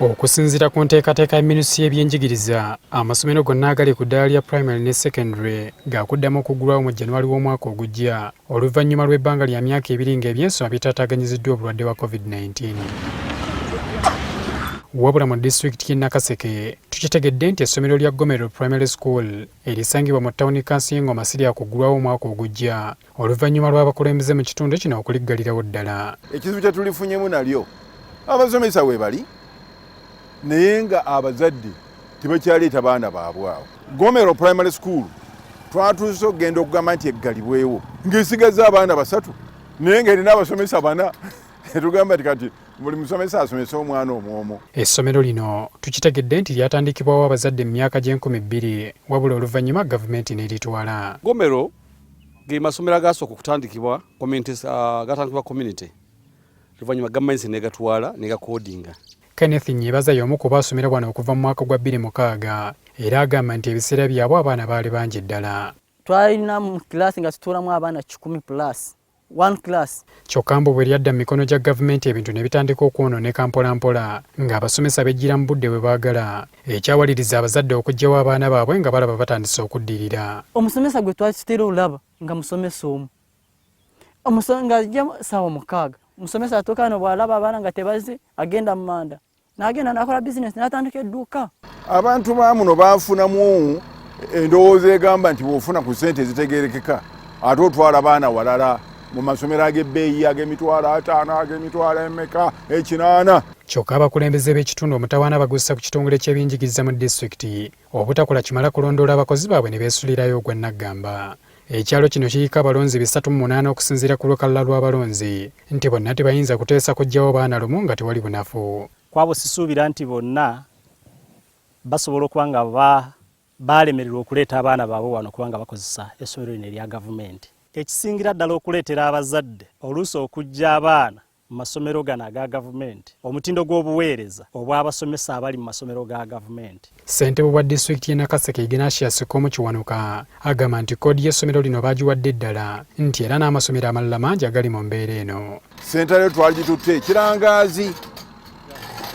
Okusinziira ku nteekateeka ya minisitule y'ebyenjigiriza, amasomero gonna agali ku ddaala lya primary ne secondary gaakuddamu okuggulwawo mu January w'omwaka ogujja oluvannyuma lw'ebbanga lya myaka 2 ng'ebyensoma bitaataaganyiziddwa obulwadde bwa COVID-19. Wabula mu disitulikiti y'e Nakaseke tukitegedde nti essomero lya Gomero Primary School erisangibwa mu ttawuni kanso y'e Ngoma si lyakuggulwawo omwaka ogujja oluvannyuma lw'abakulembeze mu kitundu kino okuliggalirawo ddala. Ekizibu kye tulifunyemu nalyo abasomesa we bali, naye nga abazadde tebakyaleeta baana baabwe awo. Gomero Primary School twatuuse okugenda okugamba nti eggalibwewo ng'esigaza abaana 3, naye ng'erina abasomesa 4. Tugamba nti kati buli musomesa asomese omwana omwomo. Essomero lino tukitegedde nti lyatandikibwawo abazadde mu myaka gy'e 2000, wabula oluvannyuma gavumenti n'eritwala. Gomero ge masomero agasooka okutandikibwa community, gatandikibwa community, oluvannyuma gavumenti negatwala negakodinga. Kenneth Nyebaza y'omu ku baasomera wano okuva mu mwaka gwa 2006, era agamba nti ebiseera byabwe abaana baali bangi ddala. Twalina mu kilaasi nga tutuulamu abaana 100 plus one class. Kyokka mbu bwe lyadda mu mikono gya gavumenti, ebintu ne bitandika okwonooneka mpolampola, ng'abasomesa bejjira mu budde bwe baagala, ekyawaliriza abazadde okuggyawo abaana baabwe nga balaba batandise okuddirira. Omusomesa gwe twakitera olaba nga musomesa omu nga ajja saawa 6, omusomesa atuuka no bw'alaba abaana nga tebazze, agenda mu manda n'agenda n'akola bizinesi n'atandika edduuka. Abantu ba muno bafunamu endowooza egamba nti bw'ofuna ku ssente ezitegerekeka ate otwala baana walala mu masomero ag'ebbeeyi, ag'emitwalo 50, ag'emitwalo emeka, 80. Kyokka abakulembeze b'ekitundu omutawaana bagussa ku kitongole ky'ebyenjigiriza mu disitulikiti obutakola kimala kulondoola abakozi baabwe ne beesulirayo ogwa naggamba. Ekyalo kino kiriko abalonzi 308 okusinziira ku lukalala lw'abalonzi, nti bonna tebayinza kuteesa kuggyawo baana lumu nga tewali bunafu. Kwabo sisuubira nti bonna basobola okuba nga balemererwa okuleeta abaana baabwe wano kubanga bakozesa essomero lino erya gavumenti. Ekisingira ddala okuleetera abazadde oluusi okuggya abaana mu masomero gano aga gavumenti, omutindo gw'obuweereza obw'abasomesa abali mu masomero ga gavumenti. Ssentebe wa disitulikiti y'e Nakaseke, Ignatius Komu Kiwanuka, agamba nti koodi y'essomero lino baagiwadde ddala, nti era n'amasomero amalala mangi agali mu mbeera eno. Sentale twali gitutte Kirangaazi,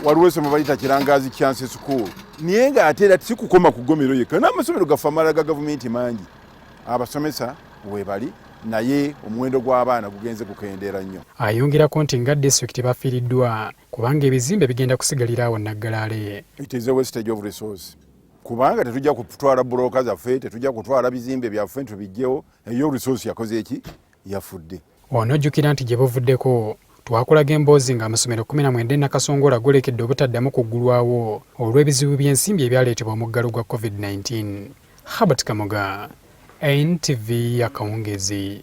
waliwo essomero baliyita Kirangaazi Chance School, naye ng'ate era si kukoma ku Gomero yekka, n'amasomero gaffe amalala ga gavumenti mangi abasomesa webali, naye omuwendo gw'abaana gugenze gukendeera nnyo. Ayongerako nti nga disitulikiti bafiiriddwa kubanga ebizimbe bigenda kusigalira awo naggalaale. It is a wastage of resource, kubanga tetujja kutwala bulooka zaffe, tetujja kutwala bizimbe byaffe tubijjewo. Eyo resource yakoze eki? Yafudde. Onojjukira nti gye buvuddeko twakulaga emboozi ng'amasomero 19 Nakasongola golekedde obutaddamu kuggulwawo olw'ebizibu by'ensimbi ebyaleetebwa omuggalo gwa COVID-19. Habert Kamoga, NTV, akawungeezi.